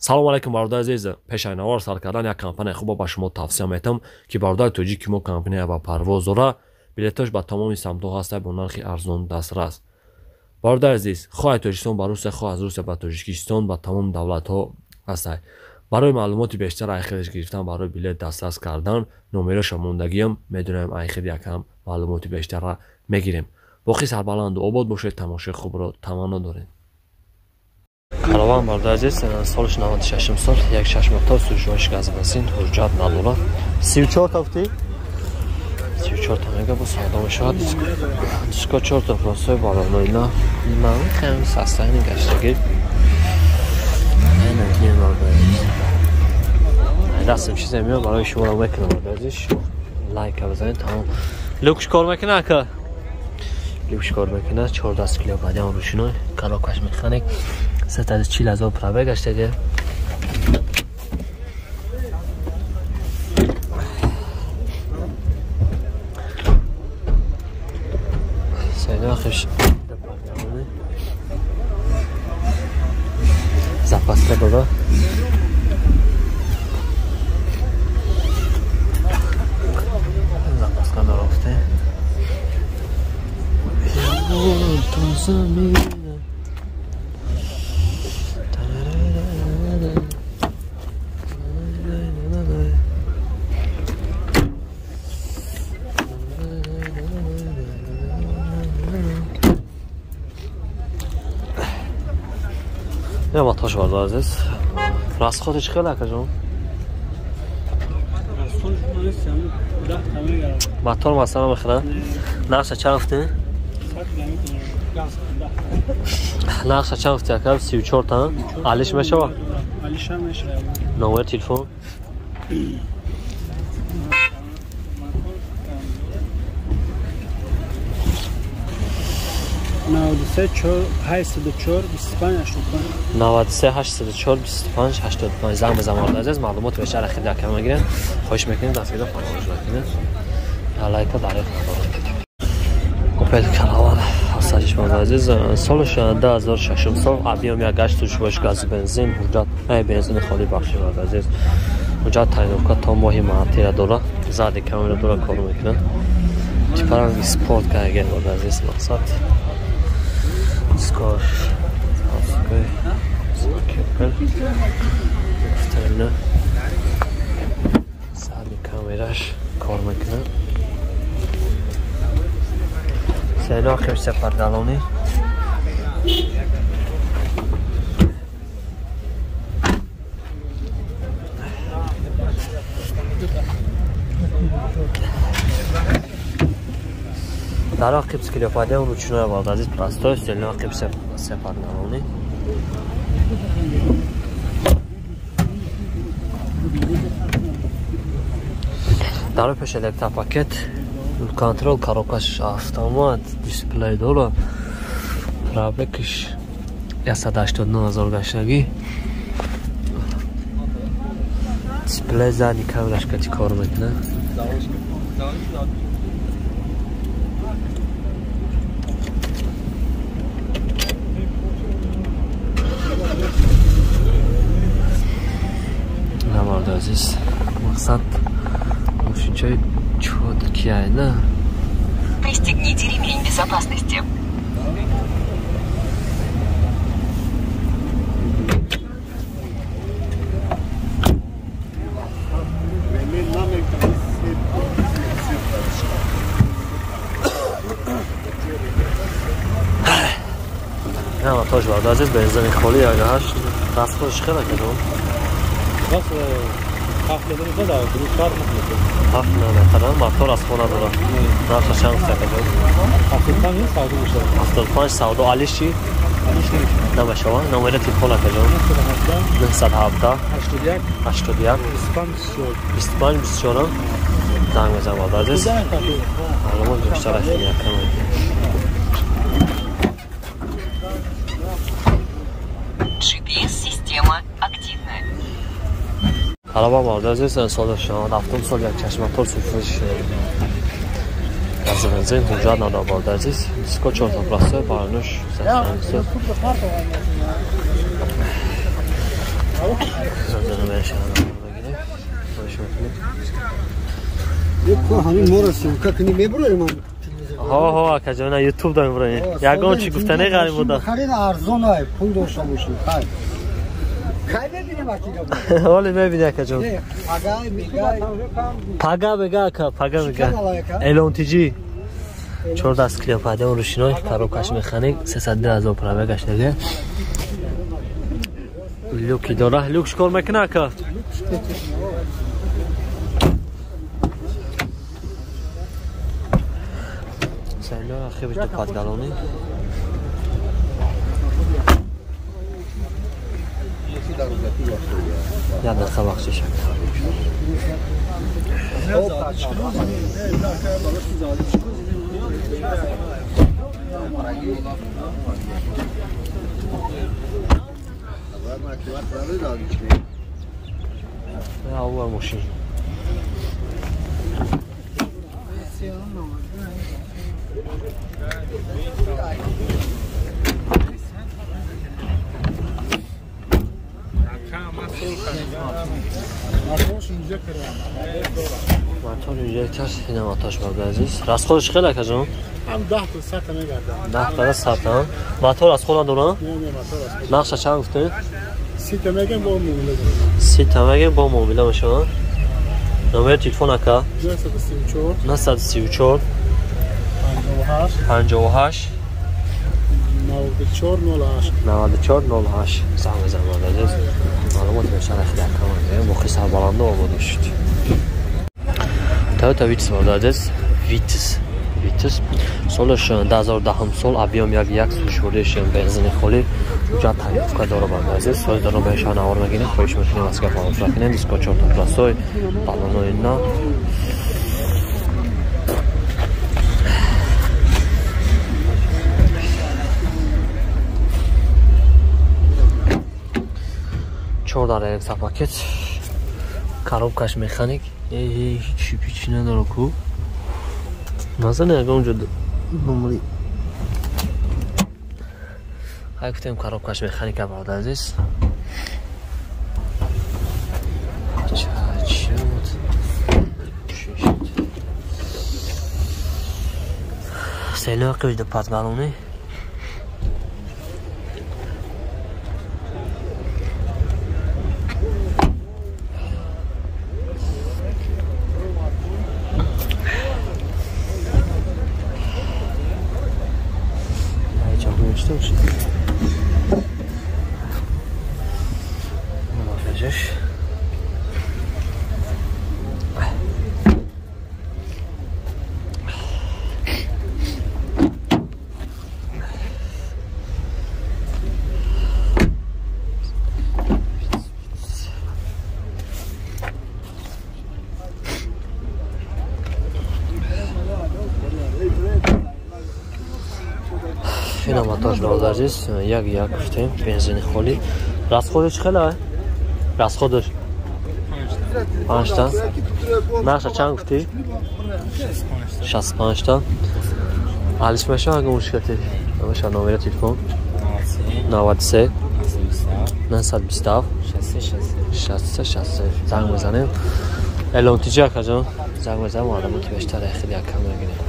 Салом алейкум бародари азиз. Пеш аз навор сар кардан як компания хуба ба шумо тавсия метам, ки бародари тоҷики мо компания ба парвоз дора, билетош ба тамоми самтҳо ҳаста, бо нархи арзон дастрас. Бародари азиз, хоҳ Тоҷикистон ба Русия, хоҳ аз Русия ба Тоҷикистон, ба тамоми давлатҳо ҳастай. Барои маълумоти бештар айхелш гирифтан, барои билет дастрас кардан номероша мондагиам, медонем, айхел якам маълумоти бештарра мегирем. Боқӣ сарбаланду обод бошед, тамошои хубро таманно дорем. Караван, бародари азиз, солиш 96 сол, як шаш мотор, сӯзишвоиш газ, бензин, ҳуҷҷат надорад. 34 та гуфтӣ? 34 та мега, бо савдо мешавад. Диско чорта простой балоноина. Хеле састайни гаштагӣ. Дастам чизе меояд, барои шуморо мекунам, бародари азиз. Лайка бизанед, тамом. Люкш кор мекунад, ака? Люкш кор мекунад, 14 кило бадиам рӯшиной, коробкаш механик. 340 000 пробег гаштаги. Сейнахиш запаска дора. Запаска дора гуфте. Мотош, бародари азиз. Расходи чӣ хел, акаҷон? Мотор масалан мехӯрад? Нархша чанд гуфтӣ? Нархша чанд гуфтӣ, ака? 34 та? Алиш мешавад? Номери телефон? 93 804 25 85. 93 804 25 85 занг бизан, бародари азиз, маълумоти бештар хеле кам мегирем. Хоҳиш мекунем, дастгиро фаромӯш накунед. Лайка дариқ надорад. Опел Караван ҳастаҷиш, бародари азиз, солаш 2006 сол, объем як гашт, сӯзишвоиш газ, бензин, ҳуҷҷат, ай бензини холӣ, бахши, бародари азиз. Ҳуҷҷат тайиновка то моҳи мартира дорад, задний камера дора, кор мекунад. Типа ранги спорт карга, бародари азиз, мақсад. Скош. Гуфтаина. Задний камераш кор мекунад. Сено хем сепаргалони. Дар ақиб склепадиам ручной, бародари азиз, простой, стельно ақиб сепаргалони. Дар пеш электропакет, контрол, коробкаш автомат, дисплей дора. Пробегш 189 000 гаштагӣ. Дисплей, задний камераш кати кор мекунад. Бародари азиз, мақсад мошинчаи чёткий на. Пристегните ремень безопасности. Мотош, бародари азиз, бензини холӣ, як ҳашт. Расходш хела кадом? Ҳафт намехарам, мотор аз хона дорад. Нарха чанд гуфта, акаҷон? 75 савдо. Алиш чӣ? Намешавад. Номери телефон, акаҷон? 917 81 25 24. Занг мезанам, бародари азиз. Маълумот бештар якам. GPS-система активна. Караван, бародари азиз, соли 97 сол, як чашматор, сӯзиш газ, бензин, ҳуҷҷат надорад, бародари азиз. Диско чорта простой, барнуш. Ҳо акаҷон, ютуб да мебурем. Ягон чӣ гуфтане ғариб буда. Харид арзон ай, пул дошта бошӣ. Хай. Кай мебинем акига? Ҳоле мебинӣ акаҷон. Пагай мегай. Пага мега ака, пага мега. Элон тиҷи. 14 клеопатра рӯшиной, коробкаш механик, 302 ҳазор пробегаш дега. Люки дора, люк шикор мекуна ака? Сайло ахибиш ду падгалони. Як дақиқа бахшиш ака. Ауа мошин. Мотор инжектор, ина мотош бародар азиз. Расходш хеле акаҷон? Ҳам 10 та 100 та мегардам. 10 та 100 та. Мотор аз ход надорам? Не, мотор аз ход. Нақша чанд гуфтед? 30 та мегам бо муомила дорам. 30 та мегам бо муомила мешавад. Номери телефон ака? 934 934 58 58 94 08 94 08. Занг бизан бародар азиз. Маълумот бештар хеле кам аст. Мухи сарбаланда омода шуд. Toyota Vitz бародар азиз. Vitz. Vitz. Солаш 2010 сол, объем 1.1 сушвориш бензини холӣ. Уҷа тарифка дора бародар азиз. Соз дора беша навор мегирем. Хоҳиш мекунем аз гап фаромӯш накунем. Диско 4 та пласой, баллонои нав. Чор дар электропакет. Коробкаш механик. Ҳеҷ пичи надора ку. Назани ягон ҷо номри. Хай гуфтем коробкаш механика бародар азиз. Чӣ буд? Село қиб патгалони. Ина мотор бародар азиз, 1.1 гуфтем, бензини холӣ. Расходаш хеле? Расходаш 5 та. Нархша чанд гуфтӣ? 65 та. Алиш меша ага мушкилати. Меша номери телефон 93 927 63 63. Занг мезанем. Элон тиҷи акаҷон. Занг мезанем, маълумоти бештар хеле кам мегирем.